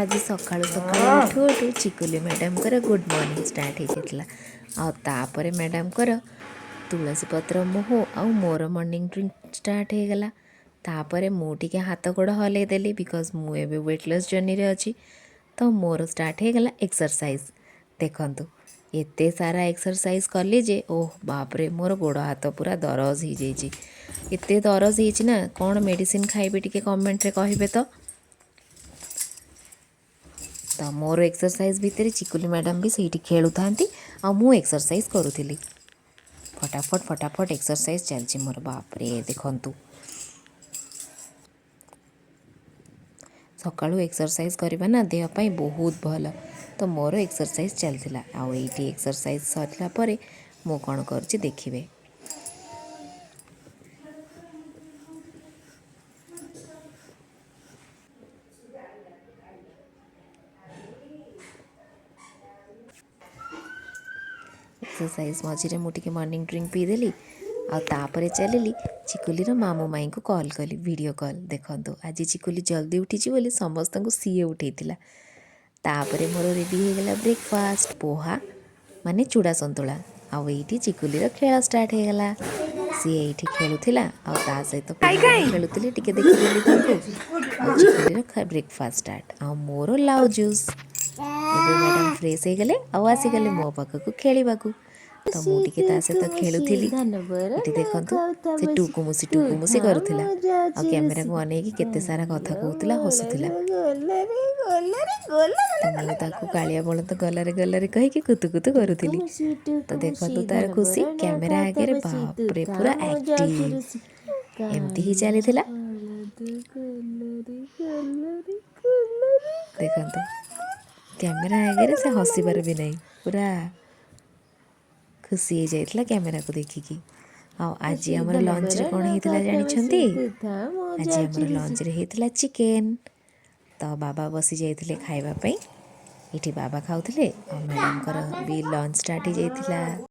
ଆଜି ସକାଳୁ ସକାଳୁ ଉଠୁ ଉଠୁ ଚିକୁଲି ମ୍ୟାଡ଼ାମଙ୍କର ଗୁଡ଼୍ ମର୍ଣ୍ଣିଂ ଷ୍ଟାର୍ଟ ହେଇଯାଇଥିଲା। ଆଉ ତାପରେ ମ୍ୟାଡ଼ାମଙ୍କର ତୁଳସୀ ପତ୍ର ମହୁ ଆଉ ମୋର ମର୍ଣ୍ଣିଂ ଡ୍ରିଙ୍କ ଷ୍ଟାର୍ଟ ହେଇଗଲା। ତାପରେ ମୁଁ ଟିକେ ହାତ ଗୋଡ଼ ହଲେଇ ଦେଲି, because ମୁଁ ଏବେ ୱେଟ୍ ଲସ୍ ଜର୍ଣ୍ଣିରେ ଅଛି। ତ ମୋର ଷ୍ଟାର୍ଟ ହେଇଗଲା ଏକ୍ସରସାଇଜ୍। ଦେଖନ୍ତୁ, ଏତେ ସାରା ଏକ୍ସରସାଇଜ୍ କଲି ଯେ ଓହ ବାପରେ, ମୋର ଗୋଡ଼ ହାତ ପୁରା ଦରଜ ହେଇଯାଇଛି। ଏତେ ଦରଜ ହେଇଛି ନା, କ'ଣ ମେଡ଼ିସିନ ଖାଇବି ଟିକେ କମେଣ୍ଟରେ କହିବେ ତ। ତ ମୋର ଏକ୍ସରସାଇଜ୍ ଭିତରେ ଚିକୁଲି ମ୍ୟାଡ଼ାମ୍ ବି ସେଇଠି ଖେଳୁଥାନ୍ତି ଆଉ ମୁଁ ଏକ୍ସରସାଇଜ୍ କରୁଥିଲି। ଫଟାଫଟ ଫଟାଫଟ ଏକ୍ସରସାଇଜ୍ ଚାଲିଛି ମୋର। ବାପରେ, ଦେଖନ୍ତୁ, ସକାଳୁ ଏକ୍ସରସାଇଜ୍ କରିବା ନା ଦେହ ପାଇଁ ବହୁତ ଭଲ। ତ ମୋର ଏକ୍ସରସାଇଜ୍ ଚାଲିଥିଲା ଆଉ ଏଇଠି ଏକ୍ସରସାଇଜ୍ ସରିଲା ପରେ ମୁଁ କ'ଣ କରୁଛି ଦେଖିବେ। ଏକ୍ସରସାଇଜ୍ ମଝିରେ ମୁଁ ଟିକେ ମର୍ଣ୍ଣିଂ ଡ୍ରିଙ୍କ ପିଇଦେଲି ଆଉ ତାପରେ ଚାଲିଲି ଚିକୁଲିର ମାମୁଁ ମାଇଁଙ୍କୁ କଲ୍ କଲି, ଭିଡ଼ିଓ କଲ୍। ଦେଖନ୍ତୁ, ଆଜି ଚିକୁଲି ଜଲ୍ଦି ଉଠିଛି ବୋଲି ସମସ୍ତଙ୍କୁ ସିଏ ଉଠେଇଥିଲା। ତାପରେ ମୋର ରେଡ଼ି ହେଇଗଲା ବ୍ରେକଫାଷ୍ଟ, ପୋହା ମାନେ ଚୁଡ଼ା ସନ୍ତୁଳା। ଆଉ ଏଇଠି ଚିକୁଲିର ଖେଳ ଷ୍ଟାର୍ଟ ହେଇଗଲା। ସିଏ ଏଇଠି ଖେଳୁଥିଲା ଆଉ ତା ସହିତ ପିଲାମାନେ ଖେଳୁଥିଲେ, ଟିକେ ଦେଖିଦେଲି ତାଙ୍କୁ। ଆଉ ଚିକୁଲିର ବ୍ରେକଫାଷ୍ଟ ଷ୍ଟାର୍ଟ ଆଉ ମୋର ଲାଉ ଜୁସ୍। ଏବେ ମ୍ୟାଡ଼ାମ୍ ଫ୍ରେଶ୍ ହେଇଗଲେ ଆଉ ଆସିଗଲେ ମୋ ପାଖକୁ ଖେଳିବାକୁ। ତ ମୁଁ ଟିକେ ତା ସହିତ ଖେଳୁଥିଲି। ଏଠି ଦେଖନ୍ତୁ, ସେ ଟୁକୁମୁସି ଟୁକୁମୁସି କରୁଥିଲା ଆଉ କ୍ୟାମେରାକୁ ଅନେଇକି କେତେ ସାରା କଥା କହୁଥିଲା, ହସୁଥିଲା। ତ ମୁଁ ତାକୁ କାଳିଆ ବଳଦ ଗଲାରେ ଗଲାରେ କହିକି କୁତୁ କୁତୁ କରୁଥିଲି। ତ ଦେଖନ୍ତୁ ତାର ଖୁସି କ୍ୟାମେରା ଆଗରେ, ବାପରେ, ପୁରା ଆକ୍ଟିଭ। ଏମିତି ହିଁ ଚାଲିଥିଲା। ଦେଖନ୍ତୁ, କ୍ୟାମେରା ଆଗରେ ସେ ହସିବାର ବି ନାହିଁ, ପୁରା ଖୁସି ହେଇଯାଇଥିଲା କ୍ୟାମେରାକୁ ଦେଖିକି। ଆଉ ଆଜି ଆମର ଲଞ୍ଚରେ କ'ଣ ହେଇଥିଲା ଜାଣିଛନ୍ତି? ଆଜି ଆମର ଲଞ୍ଚରେ ହେଇଥିଲା ଚିକେନ୍। ତ ବାବା ବସି ଯାଇଥିଲେ ଖାଇବା ପାଇଁ। ଏଠି ବାବା ଖାଉଥିଲେ ଆଉ ମ୍ୟାଡ଼ାମଙ୍କର ବି ଲଞ୍ଚ ଷ୍ଟାର୍ଟ ହେଇଯାଇଥିଲା।